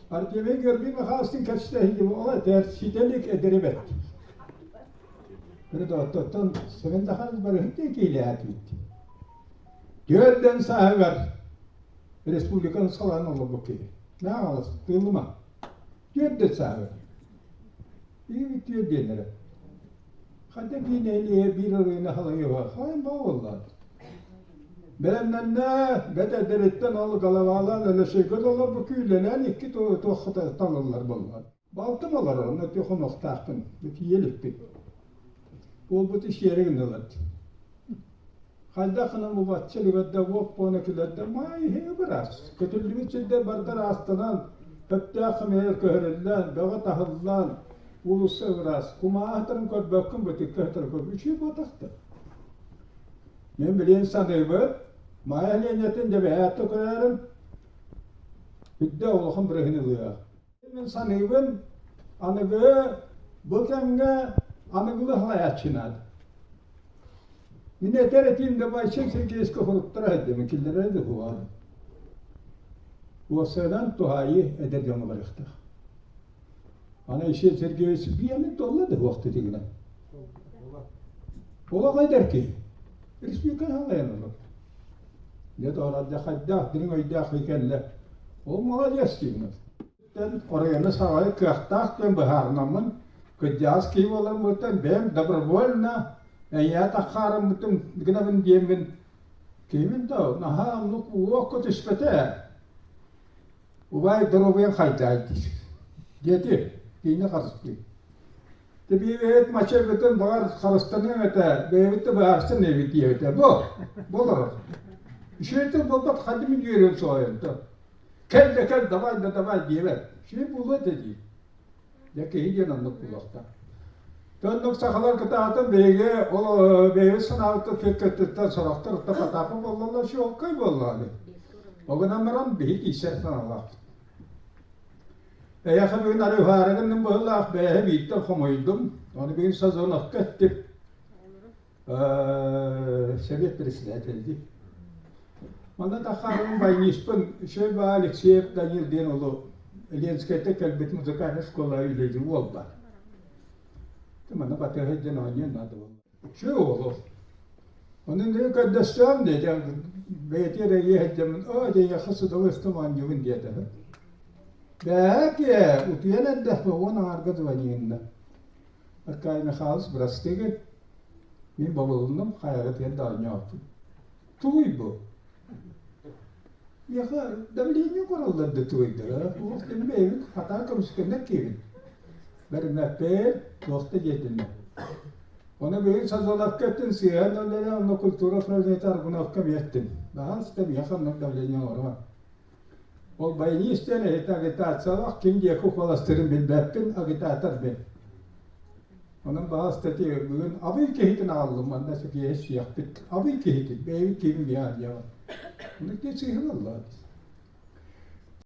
Артемий Георгий Михайловичтыын кэпсэтэ сылдьыбыт ол этэр ситэ илик эдэри бэрт. Оттон Семен Захарович барыһыт диэн киһилээтибит. Түөрдэн сааһыгар республиканы салаан олорбут киһи. Нааҕалас, тыыллыма. Түөрдэн сааһыгар. Биир түөрт диэннэрэ. Хайда биир нэһилиэгэ биир ырыаны халайыаҕа хайан баа буоллаат. Бэлэмнэннэ, бэт эрдэриттэн ол головалаан Өлөсөйгө да олорбут күүлэлээн икки туохха талыллар буоллаат. Балтым олорор, онно хонуохтаахпын, тиийэ иликпит. Буолбут исиэри гыннылар. Хайдах гынан бу бачча үлүгэрдэ уоп-буона күлэрдэ маай иһиҥэ быраас. Көтүллүбүт сирдэр бардар аастанан, сөптөөх хомуйар көһөрүллэн, бөҕө таһыллан, уулусса ыраас. Кумааһытарын көрбөккүн, бытыкка сытарын көрбүт. Үчүгэй буотах да. Мин билигин саныыбын, Маайа Ленятын дьэбэһээттэ көрөөрүм, үрдэ улахан бырыһын ылыа. Мин саныыбын, аныгы бу кэмҥэ аныгылыы салайааччы наада. Мин этэр этиим да Байсен Сергеевичка хоруттара сылдьабын, киллэрэ да суоҕа. Уопсайынан туһаайыы эдэр дьоҥҥо барыахтаах. Аны Айсен Сергеевич биэни толла да суох титигинэн. Олох эдэр киһи. Республика салайан олорор. Дьэ тоҕо хайдаах дириҥ өйдөөх кэллэ. Ол молодец диибин. Оройуону салайар кыахтаах диэн быһаарынаммын, кырдьаҕас киһи буоламмыттан бэйэм добровольно эйиэхэ таххаарыммытым гынабын диэммин киһибин да наһаа оннук уокка түспэтэ. Убаай доруобуйаҥ хайдаай диир. Диэти, киинэ харыстыы. Тэбиэбэт мачайбытын баҕар харыстаныаҥ этэ, бэйэбит да быһаарсан эбит диэбитэ. Бу, болорор. Үчүгэй тыл буолбат ханна мин үөрүөм суоҕа Кэл да кэл, давай да давай диэбэт. Үчүгэй буолуо этэ дии. Дьэ киһи диэн оннук буолуохтаах. Оннук сахалар кытаатан биһиги ол бэйэбит санаабыттан феккөттүттэн сорохтор Потапов буоллаллар чуолкай буоллаҕа Ол гынан баран биһи киирсэр санаалаахпыт. Эйиэхэ бүгүн арыһаары гынным быһыылаах бэйэһэ бииртэн хомуйдум. Ону бүгүн Сазоновка эттим. Совет председатель дии. Манна таххаарым баяниспын Шеба Алексеев Данил диэн олу Ленскэйтэн кэлбит музыкальнай школа үлэлиир уол баар. Манна батыһа диэн оонньуон наада буолла. Үчүгэй уолу. Ону нөрү көрдөстөм диэтэ, бэйэтигэр эрийэ сылдьаммын, оо эйиэхэ с удовольствием оонньуубун диэтэ. Бээкиэ, утуйан эрдэхпинэ уон аҥаарга звонигынна. Аркадий Михайлович, бырастыы Мин бобулуннум, хайаҕытыгар да оонньооппун. Тугуй бу? Миэхэ давление короллар да тугуйдара. Туох да бэйэбит хатаа көмүскэннэр киһибин. Бэриммэппин, туох да диэтиннэр. Ону бүгүн Сазоновка эттин, сыыһан өлөрө, онно культура управлениета Аргуновка эмиэ эттим. Баһаалыста миэхэ оннук давление оҥорума. Ол баянист диэн эһитэ агитациялаах, ким диэки куоластыырын билбэппин, агитатор мин. Онон баҕас ити бүгүн абый киһитин аҕаллым, манна киэһэ сиэхпит. Абый киһитин, бэйэбит киһибин биһиэхэ диэҕим. Оннук диэн сыыһа буолла.